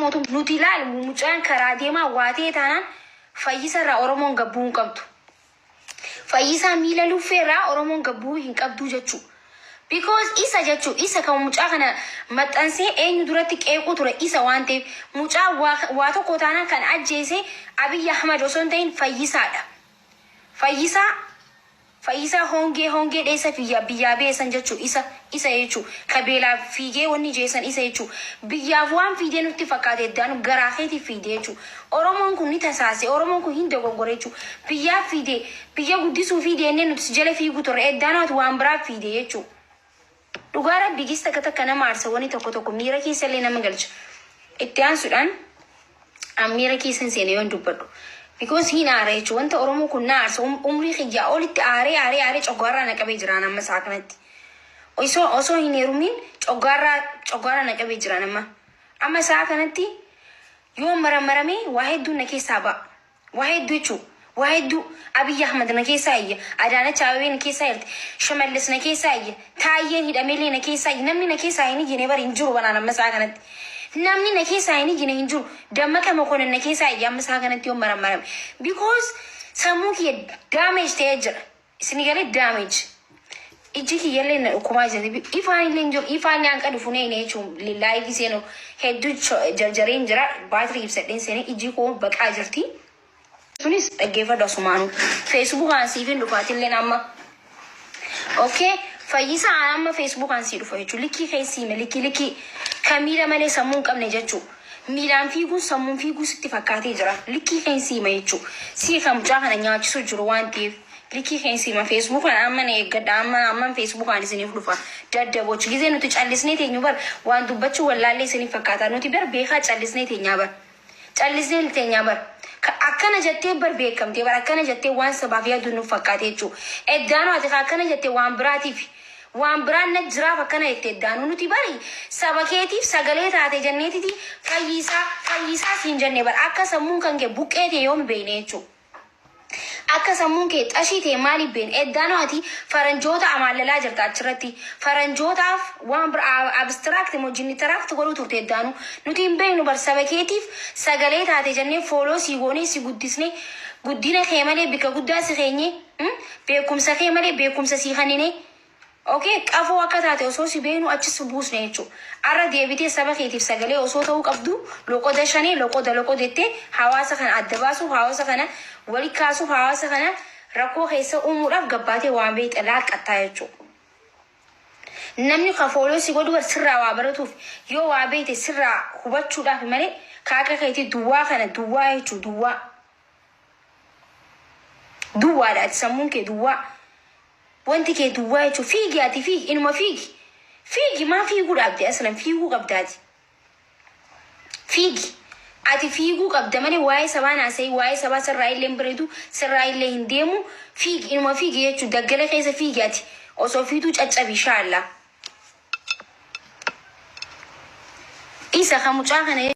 mootum nuti ilaal mucaan karaa deemaa waa ta'e taanaan Fayyisa irraa Oromoon gabbuu hin qabdu. Fayyisaa miila luffee irraa Oromoon gabbuu hin qabduu jechuu. Because isa jechuu isa kan mucaa kana maxxansee eenyu duratti qeequu ture isa waan ta'eef mucaa waa, waa tokko taanaan kan ajjeese Abiy Ahmad osoo hin ta'in Fayyisaadha. Fayyisaa Fayyisaa hongee hongee dheessa fiyya biyyaa ba'e san jechuu isa isa jechuu ka beelaaf fiigee wanni je'e san isa jechuu biyyaaf waan fiidee nutti fakkaate eddaanu garaa keetiif fiide jechuu oromoon kun ni tasaase oromoon kun hin dogongore jechuu biyyaaf fiide biyya guddisuu fiide jennee nuti si jala fiiguu turre eddaanu ati waan biraaf fiide jechuu dhugaa rabbi gis takka takka nama aarsa wani tokko tokko miira keessa illee nama galcha itti aansuudhaan An miira keessan seene yoon dubbadhu. Because hin aara jechuun wanta Oromoo kun na aarsa. Umrii kiyyaa olitti aaree aaree aaree coggaarraa na qabee jiraan amma isaa kanatti. Osoo hin heerumiin coggaarraa coggaarraa na qabee jiraan amma. Amma isaa kanatti yoo maramaramee waa hedduun na keessaa ba'a. Waa hedduu jechuu. Waa hedduu. Abiy Ahmad na keessaa iyya. Adaanach Abeebee na keessaa jirti. Shimallis na keessaa iyya. Taayyeen hidhameellee na keessaa iyya. Namni na keessaa hin iyyine bari hin jiru banaan amma isaa kanatti. Namni na keessaa hin iyyine hin jiru. Dammaqa Mokonen na keessaa iyya amma isaa kanatti yoo marammarame. Because sammuu kiyya damage ta'ee jira. Isini galee damage. Ijji kiyyallee na dhukkubaa jirti. Ifaan illee hin jiru. Ifaan illee hanqa dhufu nee jechuun live seenu hedduu jarjareen jira. Baatirii ibsadheen seenee ijji koo baqaa jirti. Sunis dhaggeeffadhu asumaanuu. Feesbuukaan siif hin dhufaatilleen amma. Okay. Fayyisaa amma feesbuukaan sii dhufa jechuudha. Likkii keessi hime likkii likkii. Kan miila malee sammuu hin qabne jechuudha. Miilaan fiiguun sammuun fiiguu sitti fakkaatee jira. Likkii keessi hime jechuudha. Sii kan mucaa kana nyaachisu jiru waan ta'eef. Likii keen siima Facebookan amma na eeggadha amma amman Facebookan isiniif dhufa daddaboch gizee nuti callisnee teenyu bar waan dubbachuu wallaallee isiniif fakkaata nuti bar beekaa callisnee teenyaa bar callisnee teenyaa bar ka akkana jettee bar beekamtee bar akkana jettee waan sabaaf yaadu nuuf fakkaate jechuu eddaanoo ati ka akkana jette waan biraatiif waan biraan na jiraaf akkana jette eddaanuu nuti bari saba keetiif sagalee taate jenneetiti fayyisaa fayyisaa siin jenne bar akka sammuun kan kee buqqee ta'e yoom beekne jechuu. Akka sammuun kee xashii ta'e maaliif beekna? Eddaanoo ati faranjoota amaallalaa jirta achirratti. Faranjootaaf waan bira abstract moo jinnitaract godhuu turte eddaanuu. Nuti hin beeknu bar saba keetiif sagalee taate jennee follow sii goonee si guddisne guddina kee malee bikka guddaa si keenye beekumsa kee malee beekumsa sii kennine. Ok qafoo akka taate osoo si beeknu achi si buusne jechuudha. Arra deebitee saba keetiif sagalee osoo ta'uu qabdu loqoda shanee loqoda loqoda jettee hawaasa kana adda baasuuf hawaasa kana wali kaasuuf hawaasa kana rakkoo keessa uumuudhaaf gabbaatee waan beekte laaqqattaa jechuudha. Namni ka follow si godhu bar sirraa waa baratuuf yoo waa beekte sirraa hubachuudhaaf malee ka akka keetii duwwaa kana duwwaa jechuudha duwwaa. Duwwaadha ati sammuun kee duwwaa. Wanti kee duwwaa jechuun fiigi ati fiigi inuma fiigi. Fiigi maa fiiguu dhaabde aslan fiiguu qabda ati. Fiigi. Ati fiiguu qabda malee waa'ee sabaa naasa'ii waa'ee sabaa sirraa illee hin bareedu sirraa illee hin deemu fiigi inuma fiigi jechuun daggala keessa fiigi ati osoo fiiguu caccabi inshaallaa. Isa ka mucaa kana.